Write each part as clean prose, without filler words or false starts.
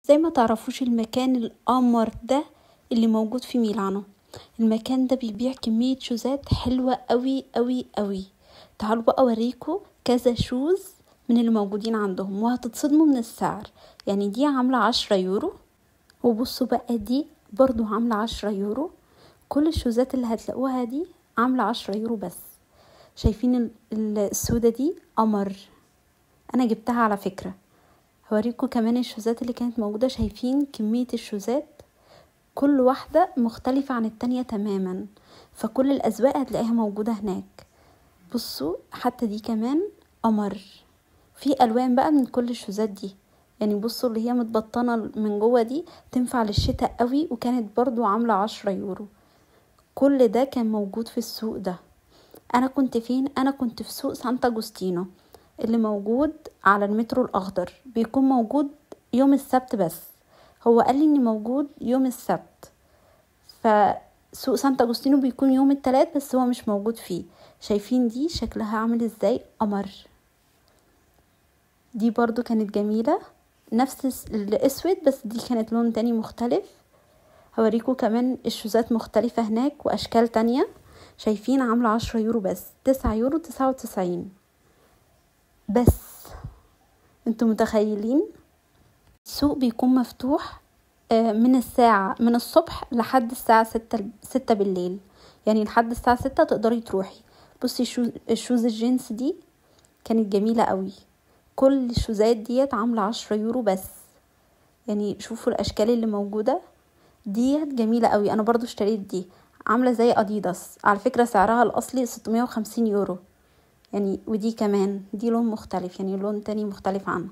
زي ما تعرفوش المكان القمر ده اللي موجود في ميلانو. المكان ده بيبيع كمية شوزات حلوة قوي قوي قوي. تعالوا بقى اوريكم كذا shoes من اللي موجودين عندهم وهتتصدموا من السعر. يعني دي عاملة 10 يورو، وبصوا بقى دي برضو عاملة 10 يورو. كل الشوزات اللي هتلاقوها دي عاملة 10 يورو بس. شايفين السودة دي قمر، انا جبتها على فكرة. هوريكم كمان الشوزات اللي كانت موجودة. شايفين كمية الشوزات، كل واحدة مختلفة عن التانية تماما، فكل الأذواق هتلاقيها موجودة هناك. بصوا حتى دي كمان قمر، في ألوان بقى من كل الشوزات دي. يعني بصوا اللي هي متبطنة من جوه دي تنفع للشتاء قوي، وكانت برضو عاملة 10 يورو. كل ده كان موجود في السوق ده. أنا كنت فين؟ أنا كنت في سوق سانتا جوستينو اللي موجود على المترو الأخضر. بيكون موجود يوم السبت بس، هو قال لي إن موجود يوم السبت. فسوق سانتا جوستينو بيكون يوم الثلاث بس هو مش موجود فيه. شايفين دي شكلها عامل ازاي؟ قمر. دي برضو كانت جميلة، نفس الاسود بس دي كانت لون تاني مختلف. هوريكم كمان الشوزات مختلفة هناك واشكال تانية. شايفين عاملة 10 يورو بس، 9 يورو 99 بس. انتوا متخيلين؟ السوق بيكون مفتوح من الساعة من الصبح لحد الساعة 6 بالليل، يعني لحد الساعة 6 تقدري تروحي. بصي ال shoes الجينز دي كانت جميلة قوي. كل الشوزات ديت عاملة 10 يورو بس. يعني شوفوا الاشكال اللي موجودة ديت جميلة قوي. انا برضو اشتريت دي، عاملة زي اديداس على فكرة. سعرها الاصلي 650 يورو يعني. ودي كمان دي لون مختلف، يعني لون تاني مختلف عنها.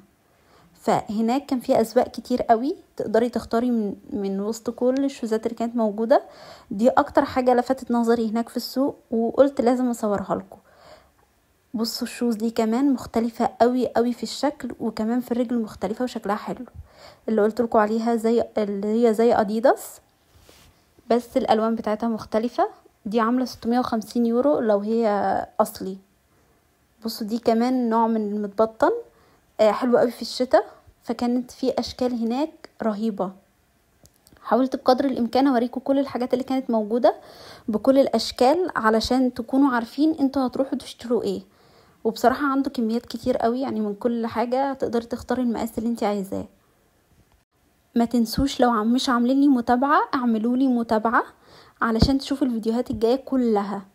فهناك كان في اذواق كتير قوي تقدري تختاري من وسط كل الشوزات اللي كانت موجودة. دي اكتر حاجة لفتت نظري هناك في السوق وقلت لازم اصورها لكم. بصوا ال shoes دي كمان مختلفة قوي قوي في الشكل، وكمان في الرجل مختلفة وشكلها حلو. اللي قلت لكم عليها زي اللي هي زي اديداس بس الالوان بتاعتها مختلفة. دي عامله 650 يورو لو هي اصلي. بصوا دي كمان نوع من المتبطن، حلو قوي في الشتاء. فكانت في اشكال هناك رهيبة. حاولت بقدر الامكان اوريكم كل الحاجات اللي كانت موجودة بكل الاشكال علشان تكونوا عارفين انتوا هتروحوا تشتروا ايه. وبصراحة عنده كميات كتير قوي، يعني من كل حاجة تقدري تختاري المقاس اللي انت عايزاه. ما تنسوش لو مش عاملين لي متابعه اعملوا لي متابعه علشان تشوفوا الفيديوهات الجاية كلها.